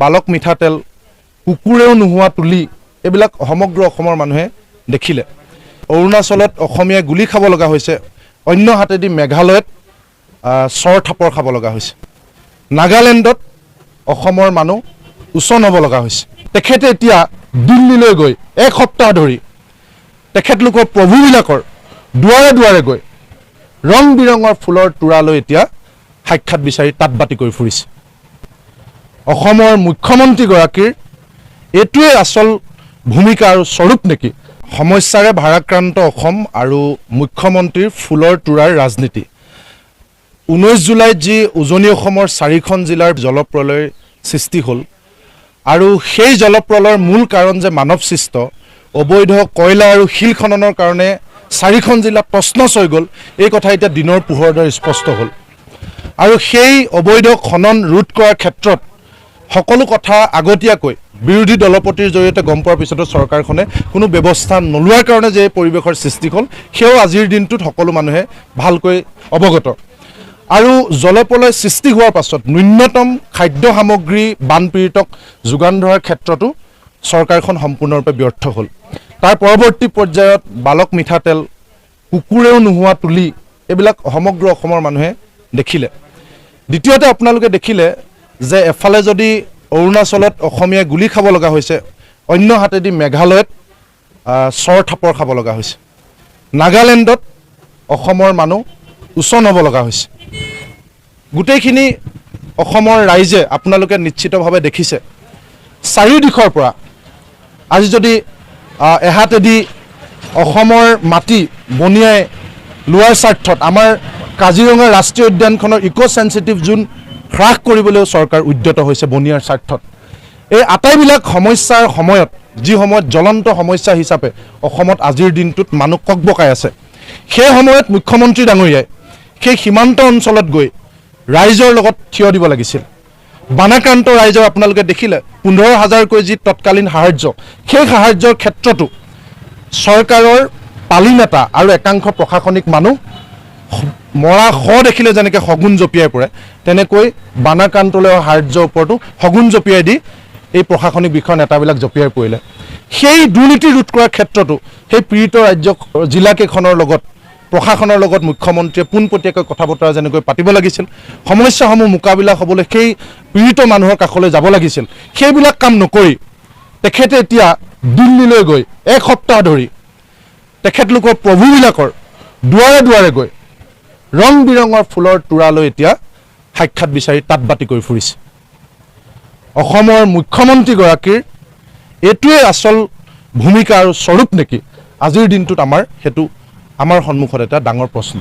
বালক মিঠাতেল, কুকুৰেও নোহোৱা তুলি, এইবিলাক সমগ্ৰ অসমৰ মানুহে দেখিলে। অৰুণাচলত অসমীয়াই গুলি খাব লগা হৈছে, অন্য হাতেদি মেঘালয়ত চৰ থাপৰ খাব লগা হৈছে, নাগালেণ্ডত অসমৰ মানুহ উচন হ'ব লগা হৈছে। তেখেতে এতিয়া দিল্লীলৈ গৈ এক সপ্তাহ ধৰি তেখেতলোকৰ প্ৰভুবিলাকৰ দুৱাৰে দুৱাৰে গৈ ৰং বিৰঙৰ ফুলৰ তোৰালৈ এতিয়া সাক্ষাৎ বিচাৰি তাঁত বাতি কৰি ফুৰিছে। অসমৰ মুখ্যমন্ত্ৰীগৰাকীৰ এইটোৱে আচল ভূমিকা আৰু স্বৰূপ নেকি? সমস্যাৰে ভাৰাক্ৰান্ত অসম আৰু মুখ্যমন্ত্ৰীৰ ফুলৰ তোৰাৰ ৰাজনীতি। 19 জুলাইত যি উজনি অসমৰ চাৰিখন জিলাৰ জলপ্ৰলয়ৰ সৃষ্টি হ'ল আৰু সেই জলপ্ৰলয়ৰ মূল কাৰণ যে মানৱসৃষ্ট অবৈধ কয়লা আৰু শিল খননৰ কাৰণে চাৰিখন জিলা তছনছ হৈ গ'ল, এই কথা এতিয়া দিনৰ পোহৰৰ দৰে স্পষ্ট হ'ল। আৰু সেই অবৈধ খনন ৰোধ কৰাৰ ক্ষেত্ৰত সকলো কথা আগতীয়াকৈ বিৰোধী দলপতিৰ জৰিয়তে গম পোৱাৰ পিছতো চৰকাৰখনে কোনো ব্যৱস্থা নোলোৱাৰ কাৰণে যে এই পৰিৱেশৰ সৃষ্টি হ'ল, সেয়াও আজিৰ দিনটোত সকলো মানুহে ভালকৈ অৱগত। আৰু জলপ্ৰলয় সৃষ্টি হোৱাৰ পাছত ন্যূনতম খাদ্য সামগ্ৰী বানপীড়িতক যোগান ধৰাৰ ক্ষেত্ৰতো চৰকাৰখন সম্পূৰ্ণৰূপে ব্যৰ্থ হ'ল। তাৰ পৰৱৰ্তী পৰ্যায়ত বালক মিঠাতেল, কুকুৰেও নোহোৱা তুলি, এইবিলাক সমগ্ৰ অসমৰ মানুহে দেখিলে। দ্বিতীয়তে আপোনালোকে দেখিলে যে এফালে যদি অৰুণাচলত অসমীয়াই গুলি খাব লগা হৈছে, অন্য হাতেদি মেঘালয়ত চৰ থাপৰ খাব লগা হৈছে, নাগালেণ্ডত অসমৰ মানুহ উচন হ'ব লগা হৈছে। গোটেইখিনি অসমৰ ৰাইজে আপোনালোকে নিশ্চিতভাৱে দেখিছে। চাৰিওদিশৰ পৰা আজি যদি এহাতেদি অসমৰ মাটি বনিয়াই লোৱাৰ স্বাৰ্থত আমাৰ কাজিৰঙা ৰাষ্ট্ৰীয় উদ্যানখনৰ ইক' চেঞ্চিটিভ জোন হ্ৰাস কৰিবলৈও চৰকাৰ উদ্যত হৈছে বনিয়াৰ স্বাৰ্থত। এই আটাইবিলাক সমস্যাৰ সময়ত, যি সময়ত জ্বলন্ত সমস্যা হিচাপে অসমত আজিৰ দিনটোত মানুহ ককবকাই আছে, সেই সময়ত মুখ্যমন্ত্ৰী ডাঙৰীয়াই সেই সীমান্ত অঞ্চলত গৈ ৰাইজৰ লগত থিয় দিব লাগিছিল। বানাক্ৰান্ত ৰাইজৰ আপোনালোকে দেখিলে 15 হাজাৰকৈ যি তৎকালীন সাহাৰ্য, সেই সাহাৰ্যৰ ক্ষেত্ৰতো চৰকাৰৰ পালিনেতা আৰু একাংশ প্ৰশাসনিক মানুহ মৰা শ দেখিলে যেনেকৈ শগুন জঁপিয়াই পৰে, তেনেকৈ বানাক্ৰান্তলৈ অহা সাহাৰ্যৰ ওপৰতো শগুন জঁপিয়াই দি এই প্ৰশাসনিক বিষয়া নেতাবিলাক জঁপিয়াই পৰিলে। সেই দুৰ্নীতি ৰোধ কৰাৰ ক্ষেত্ৰতো সেই পীড়িত ৰাজ্য জিলাকেইখনৰ লগত প্ৰশাসনৰ লগত মুখ্যমন্ত্ৰীয়ে পোনপটীয়াকৈ কথা বতৰা যেনেকৈ পাতিব লাগিছিল, সমস্যাসমূহ মোকাবিলা হ'বলৈ সেই পীড়িত মানুহৰ কাষলৈ যাব লাগিছিল, সেইবিলাক কাম নকৰি তেখেতে এতিয়া দিল্লীলৈ গৈ এক সপ্তাহ ধৰি তেখেতলোকৰ প্ৰভুবিলাকৰ দুৱাৰে দুৱাৰে গৈ ৰং বিৰঙৰ ফুলৰ তোৰালৈ এতিয়া সাক্ষাৎ বিচাৰি তাঁত বাতি কৰি ফুৰিছে। অসমৰ মুখ্যমন্ত্ৰীগৰাকীৰ এইটোৱে আচল ভূমিকা আৰু স্বৰূপ নেকি? আজিৰ দিনটোত আমাৰ সেইটো আমাৰ সন্মুখত এটা ডাঙৰ প্ৰশ্ন।